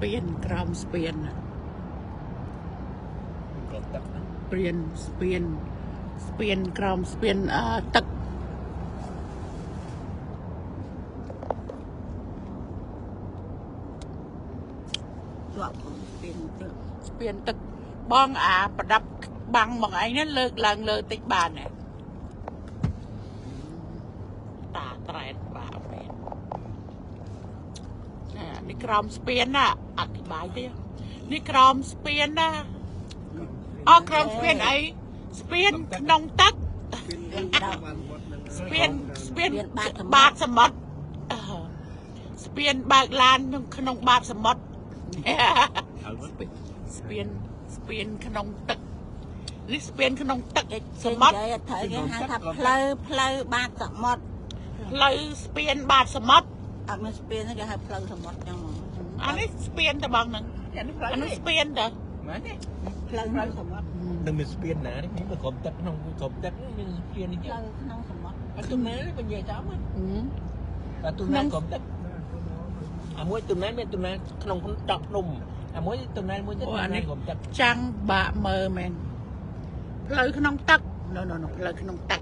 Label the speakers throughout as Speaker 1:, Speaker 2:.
Speaker 1: ពានក្រោមស្ពាន
Speaker 2: ក្រោមទឹក
Speaker 1: ព្រានស្ពានស្ពានក្រោមស្ពានអឺទឹក
Speaker 3: ជាប់ស្ពានទឹក
Speaker 1: ស្ពានទឹកបងអាប្រដាប់បាំងមកឯងនេះលើកឡើងលើតិចបានណាតាត្រែតបាមែនណានេះក្រោមស្ពានណាអធិប្បាយទេនេះក្រោមស្ពានណាអស់ក្រោមស្ពានអីស្ពានក្នុងទឹកស្ពានស្ពានបាតសមុទ្រស្ពានបើកឡានក្នុងបាតសមុទ្រស្ពានស្ពានក្នុងទឹកនេះស្ពានក្នុងទឹកសមុទ្រ
Speaker 3: ត្រូវគេហៅថាផ្លូវផ្លូវបាតសមុទ្រ
Speaker 1: ផ្លូវស្ពានបាតសមុទ្រ
Speaker 3: អត់មានស្ពានទេគេហៅផ្លូវសមុទ្រចឹងហ្មង
Speaker 1: អានេះស្ពានតបងហ្នឹងអានេះស្ពានតើ
Speaker 2: មែនទេ
Speaker 3: ផ្លូវក្នុងសមុទ្រ
Speaker 2: នឹងមានស្ពានណានេះមានក្រុមទឹកក្នុងក្រុមទឹកមានស្ពាននេះ
Speaker 3: ផ្លូវក្នុងសមុទ្រ
Speaker 2: អត់ទូណានិយាយចាំអត់ទូណាក្រុមទឹកអាមួយទូណាមានទូណាក្នុងដកភ្នំអាមួយទូណាមួយទៀតអានេះក្រុមទឹក
Speaker 1: ចាំងបាក់មើមែនផ្លូវក្នុងទឹកណូណូណូផ្លូវក្នុងទឹក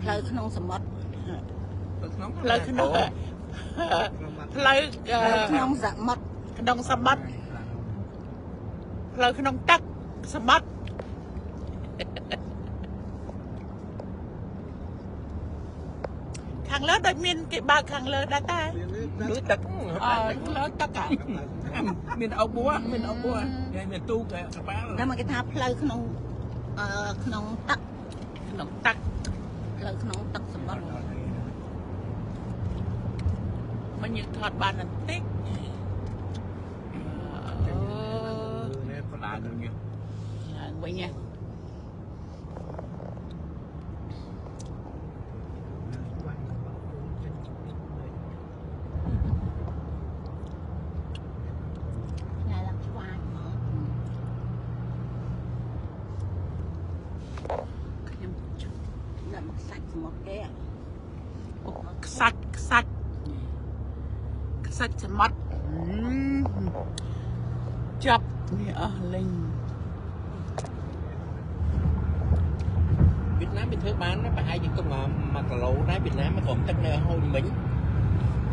Speaker 3: ផ្លូវក្នុងសមុទ្រ
Speaker 1: ផ្លូវក្នុងផ្លូវ
Speaker 3: ក្នុងសមុទ្រ
Speaker 1: ក្នុងសមុទ្រផ្លូវក្នុងទឹកសមុទ្រខាងលើដូចមានគេបើកខាងលើដែរតែ
Speaker 2: លើទឹក
Speaker 1: អឺលើទឹក
Speaker 2: មានអោបួមានអោបួមានទូកកប៉ាល់
Speaker 3: តែមកគេថាផ្លូវក្នុងអឺក្នុងទឹក
Speaker 1: ក្នុងទឹក
Speaker 3: ផ្លូវក្នុងទឹកសមុទ្រ
Speaker 1: មិនយើងថតបានបន្តិចអូ
Speaker 2: នេះផ្លាទៅនេះ
Speaker 1: ឡើងវិញណា
Speaker 3: ថ្ងៃឡើងឆ្វាយហ្មង
Speaker 1: ខ្ញុំ
Speaker 3: ដាក់មកសាច់សមុទ្រគេ
Speaker 1: ខ្សាច់ខ្សាច់ខ្សាច់សមុទ្រចាប់នេះអស់លេង
Speaker 2: វៀតណាមវាធ្វើបានប្រហែលជាទុំ1គីឡូដែរវៀតណាមក្រុមទឹកនៅហូចមិញ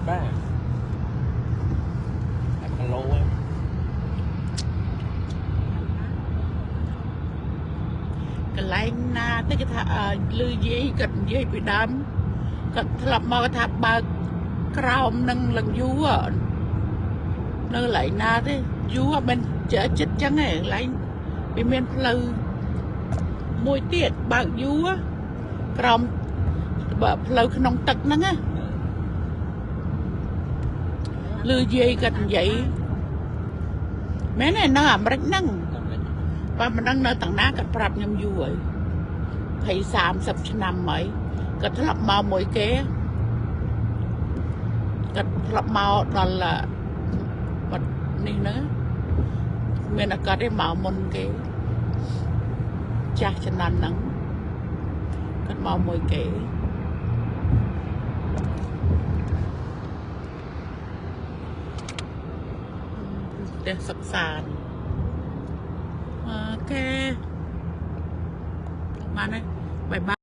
Speaker 2: បាទ1គីឡូហ្នឹង
Speaker 1: កន្លែងណាទៅគេថាលឺយាយគាត់និយាយពីដើមគាត់ធ្លាប់មកថាបើកក្រោមនឹងលងយូរនៅកន្លែងណាទេយូរមិនចិត្តចឹងឯងកន្លែងវាមានផ្លូវមួយទៀតបើកយូរក្រោមបើផ្លូវក្នុងទឹកហ្នឹងណាលឺយាយគាត់និយាយមែនទេនៅអាមេរិកហ្នឹងបើមិនដឹងនៅតាណាគាត់ប្រាប់ខ្ញុំយូរហើយ20 30ឆ្នាំហើយគាត់ធ្លាប់មកមួយគេគាត់ធ្លាប់មកដល់បាត់នេះហ្នឹងមានអាកាសទេមកមុនគេចាស់ចំណាន់ហ្នឹងគាត់មកមួយគេផ្ទះសុខសាន្តអូខេបានហើយបាយបាយ។